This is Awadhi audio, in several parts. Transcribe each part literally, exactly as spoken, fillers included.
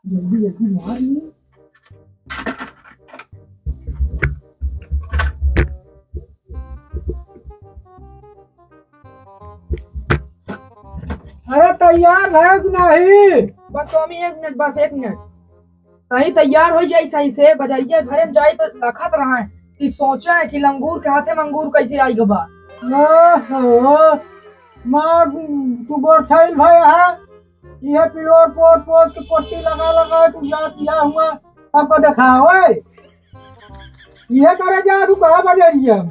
जल्दी, जल्दी मार नी। अरे, तैयार है कि नहीं? बस स्वामी, एक मिनट, बस एक मिनट। सही तैयार हो जाई, सही से बजरिया भरे में जाई तो लखत रहा है कि सोचा है कि लंगूर के हाथे में अंगूर कैसे आई गबा। ओहो, माँ, तू गोरछाइल भाई है, इहे पिलोर पोत पोत के पट्टी लगा लगा तू जात किया हुआ, सबको दिखाओ, ओए। इहे करे जा, तू कहाँ बजरिया में?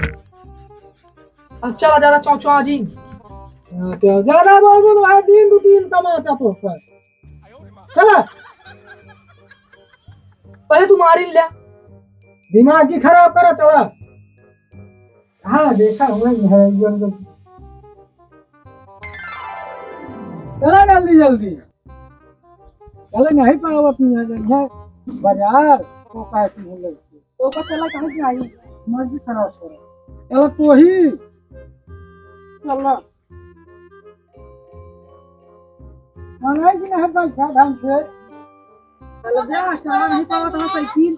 अब चला, ज्यादा चौचवा जी। हाँ, चल, ज्यादा बोल बोल भाई, दिन दो दिन कमाचा तो कर। चला। पहले तू मारी ले। दिमाग की खराब करा, चला। हाँ, देखा हुआ ही है, ये उनको। चला जल्दी, जल्दी। चला, नहीं पावत नहीं है, जल्दी। बाजार, तो कहती हूँ लड़की। तो का चला, कहाँ से आई? मर्जी खराब करा। चला, तो ही। चला। मनाई कि नहीं बैठा ढंग से? चल जा, चला नहीं पावत है साइकिल।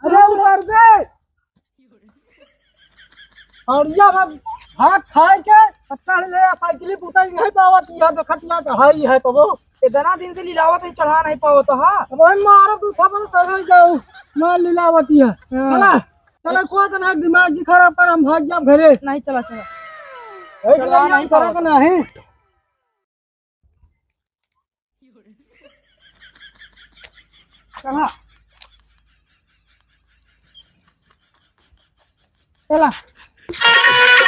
अरे उतर दे। और यह अब भात खाए के चढ़ ले, साइकिल पे उतर नहीं पावत, यह देखत ना चढ़ाई है तो वो। इतना दिन से लिलावत है, चढ़ा नहीं पावत है। अब हम मारो तू खबर सही जाऊ, ना लिलावत है। हाँ। चला, चला, कोई तो ना दिमाग जी खराब कर, हम भाग जाब घरे। नहीं, चला, चला। ए, चला, चला, नहीं फरक पावत। नहीं। चला। चला।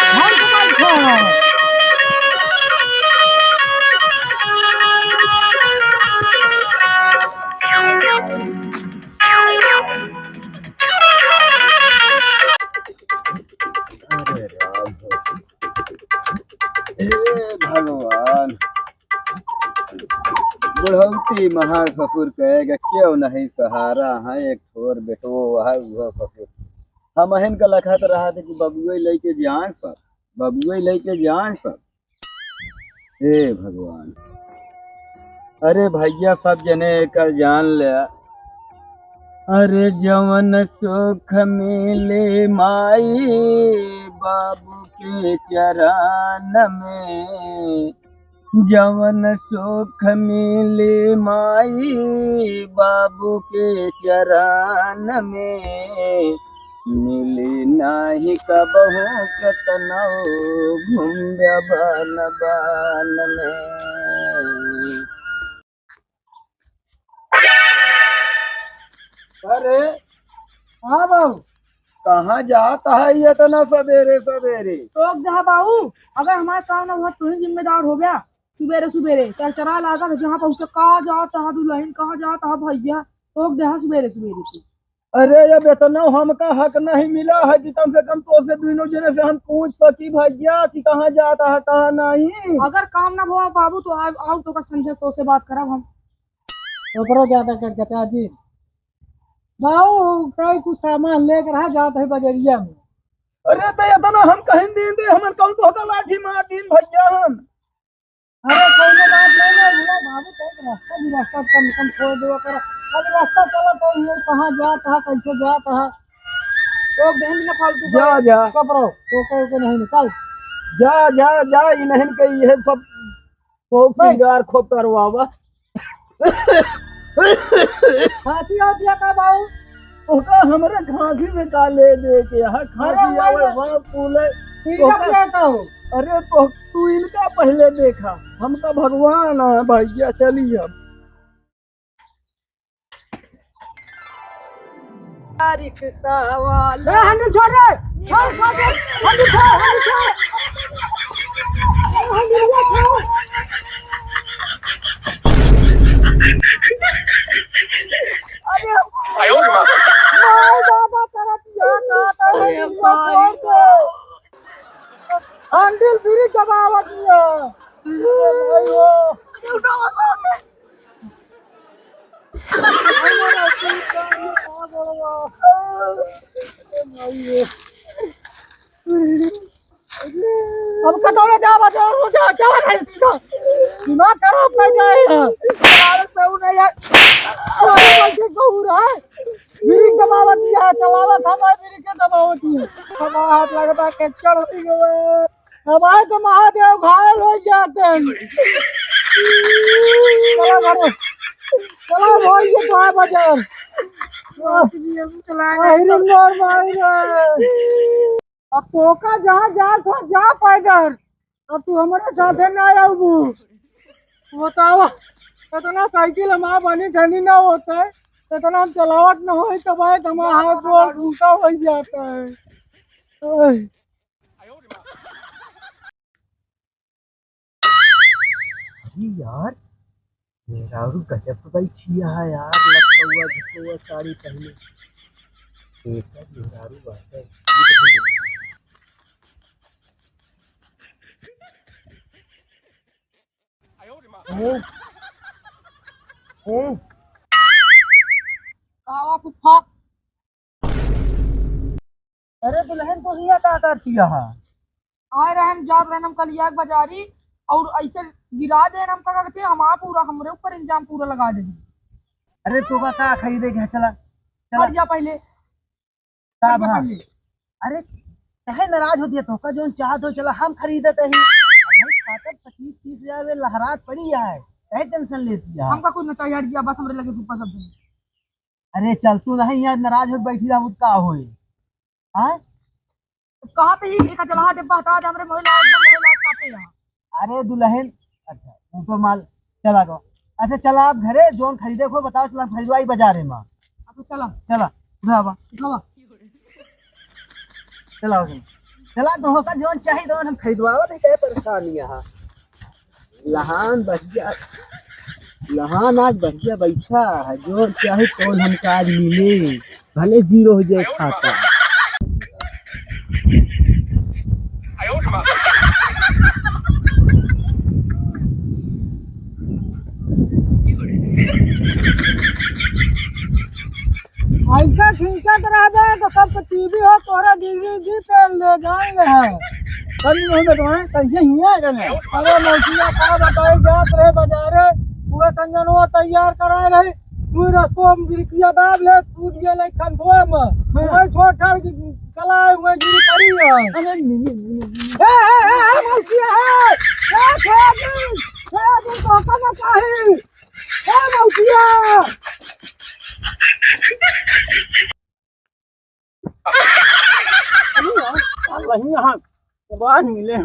हम तो बैठो हैं। अरे राम। हे भगवान, बुढ़ौती महा ससुर कहेगा, क्यों नहीं सहारा है, एक ठोर बेटो है, वह ससुर। हमहिन का लखत रहा थे कि बबुए लेके जाए सब, बबुए लेके जाए सब। हे भगवान, अरे भैया, सब जने एकर जान ले। अरे जवन सुख मिले माई बाबू के चरण में, जवन सुख मिले माई बाबू के चरण में, मिली नाही कबहूँ केतनो घूमब्या बन बन में। अरे, हाँ बाबू। कहाँ जात है इतना सबेरे सबेरे? टोक दे बाबू, अगर हमार काम ना हुआ, तू ही जिम्मेदार हो गया। सुबेरे सुबेरे चरचरा लागत है, जहाँ पहुँचे, कहाँ जात है दुल्हन, कहाँ जात है भैया, टोक दे सुबेरे सुबेरे से। अरे, अब इतना हमका हक नहीं मिला है कि कम से कम तोसे दोनों जने से हम पूछ सकी भैया कि कहाँ जात है, कहाँ नहीं। अगर काम ना हुआ बाबू, तो आ, आओ तो का संजय तोसे बात करब हम। ओकरो ज्यादा कर देता जी। बाबू, कई कुछ सामान लेकर आ जात है बजरिया में। अरे, तो इतना हम कहीं दिन दे, हमन कौन तो होता लाठी मार दिन भैया हम। अरे, कौनो बात नहीं ना, बोला बाबू, कहीं रास्ता भी, रास्ता कम से कम छोड़ देवा कर। अब रास्ता चला तो ये कहाँ जात है, कैसे जात है? लोग देहन बिना फालतू जा, का जा। चुप रहो, ओके, ओके नहीं, चल। जा, जा, जा, इन्हन के ये सब शौक भाई। श्रृंगार खूब करवावा। खांसी आती है का बाबू? ओका हमरे खांसी में का ले दे के? हाँ, अरे खांसी आवे, बाप फूले। पीला ओका पिया का हो? अरे तो तू इनका पहले देखा, हम तो भगवान है भैया, चली हम। रिक्शा वाला। ए, हैंडल छोड़ रे। छोड़, छोड़ दे। हैंडल छोड़, हैंडल छोड़। ए, हैंडल छोड़। अरे, आयो रे माँ। माय बाबा, तेरा दिया ना, तेरा अरे दिया भाई। छोड़ दे। हैंडल फ्री दबावत है। अब कतौ ना जा, बचाओ, जा, जा, जा, जा। दिमाग खराब कर जाए है। अरे, सऊ नहीं यार। अरे, बल्कि कहूँ रहा है। बीड़ी दबावत दिया, चलावत हमारे बीड़ी के दबावत दिया। हमारा हाथ लगता है, कच्चड़ हो गया। हमारे तो महादेव घायल हो जाते हैं। चलो घरे। चलो भाई, ये तो है बाजार। आहिरे मार मार रे। अब तोका जहाँ जा, तो जा पैदल। अब तू हमारे साथे ना आऊबू। बताओ, इतना साइकिल हमारा बनी ठनी ना होता है, इतना हम चलावत ना होई, तब आए तो हमारा हाथ गोड़ उल्टा हो जाता है। ओए। अरे यार, मेहरारू गजब का छिया है यार, लटका हुआ, झुका हुआ साड़ी पहने। एकर मेहरारू बाटे। ए, ए। कावा फुफा। अरे दुल्हन, तो हिया का करती है? आए रहन, जात रहन हम कलिया के बाजारी और ऐसे गिरा दे हम, का करते, हम आप पूरा, हमरे ऊपर इंजाम पूरा लगा दे। अरे तोका का खरीदे के है, चला, चला। हट जा पहले। का हट जा भा? पहले। अरे काहे नाराज होती है? तोका जोन चाहत हो, चला, हम खरीदत ही। भाई, खातक पच्चीस तीस हजार में लहरात पड़ी है, काहे टेंशन लेती है? हमका कुछ ना चाहिए, हट जा, बस हमरे लगे फुफा सब। अरे चल, तू नहीं यहाँ नाराज हो बैठी रहा, का होए? हाँ? कहाँ पे ही एक अचलहा डिब्बा हटा दे, हमरे मोहे लायक, एकदम मोहे लायक चाहते हैं। अरे दुल्हन, अच्छा, ऊपर माल चला गो। अच्छा, चला आप घरे, जोन खरीदे को बताओ, चला खरीदवाई बाजारे में। अच्छा, चला। चला, उठा बा। उठावा। चला, उठा। चला, तो होकर जोन चाहिए, तो हम खरीदवाओ, नहीं कहे परेशानी यहाँ। लहान बढ़िया, लहान आज बढ़िया बैठा है, जो चाहे कौन हमका आज मिले, भले जीरो हो जाए खाता। ऐसा खींचत रहबे तो सब टीवी हो, तोरा डीवीडी पे ले जाएंगे हैं। कभी नहीं बेटवा, कैसे हिया जाने? अरे मौसिया, का बताई, जात रहे बाजारे, पूरा संजनवा तैयार कराए रहे, तू रस्तो में बिरकिया दाब ले, टूट गया ले खंधुआ में। हाँ। वही छोड़ छाड़ के चला है, वही गिरी पड़ी है। अरे नहीं, नहीं, नहीं। ए, ए, ए, ए, मौसिया, ए, ए, छोड़ दे, छोड़ दे, तो का बताई? ए, मौसिया! अरे यार, वही यहाँ, तो बाहर मिले। ए,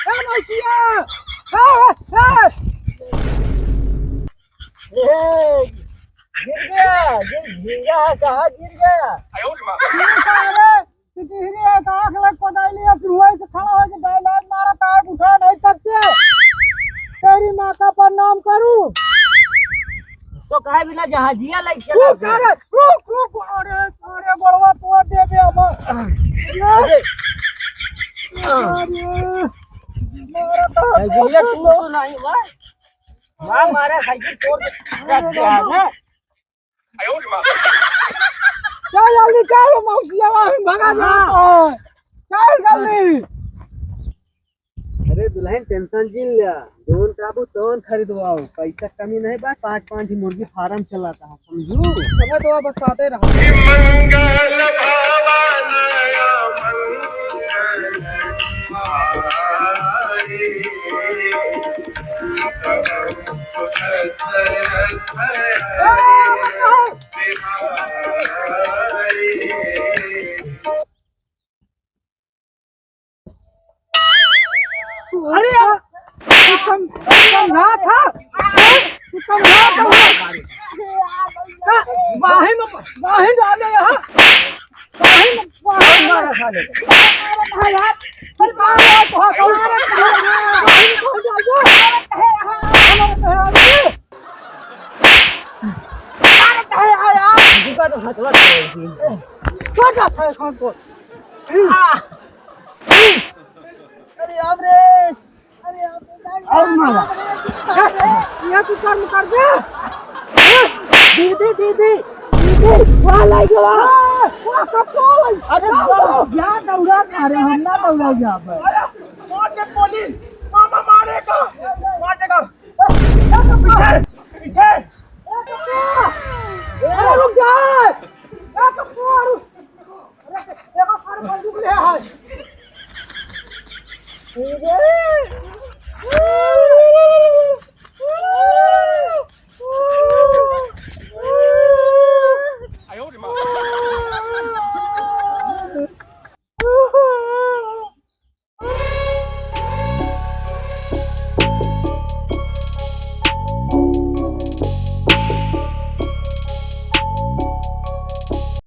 ए, मौसिया! ए, ए, ए! ए, गिर गया, गिर, गिर गया, कहाँ गिर गया? ये सारे पिटिहरी है, तो आँख लग पटाई लिया, फिर वहीं से खड़ा होके dialogue मारा, तार उठा नहीं सकते। तेरी माँ का प्रणाम करूँ। तो काहे बिना जहाजिया लाइक के रुक, रख दे? अरे, रुक, रुक, अरे, अरे, गोड़वा तोड़ देबे अब। अरे। अरे, मारा तो साइकिलिया टूट तो नहीं हुआ? माँ मारा, साइकिल तोड़ के रख दिया है ना? चल जल्दी चल, मौसिया वाला भगा ना। हाँ। चल जल्दी। अरे दुल्हन, tension जिन ल्या, जौन चाहबू तौन खरीदवाओ, पैसा कमी नहीं बा, पाँच पाँच ही मुर्गी farm चलाता है, समझू? समय तो बस आते रहा। मंगल भवन मंगल हारी। अरे यार, तू सम-, तू समझा था? तू समझा था? का? बाही में, बाही डाले यहाँ। बाही में, बाही में। मारा साले। अरे यार, अरे मारा यार, बहुत मारा। बाही में डाल दो। अरे यार। अरे यार। छोटा था खान को। अरे राम रे, अरे राम रे, और मारा। यहाँ तू कर्म कर दे। दीदी, दीदी, दीदी, वाह, लाइक, वाह। वाह, सब बोल। अरे, वाह, क्या दौड़ा खा रहे, हम ना दौड़ा यहाँ पर। अरे, मार दे पुलिस, मामा मारेगा, मार देगा।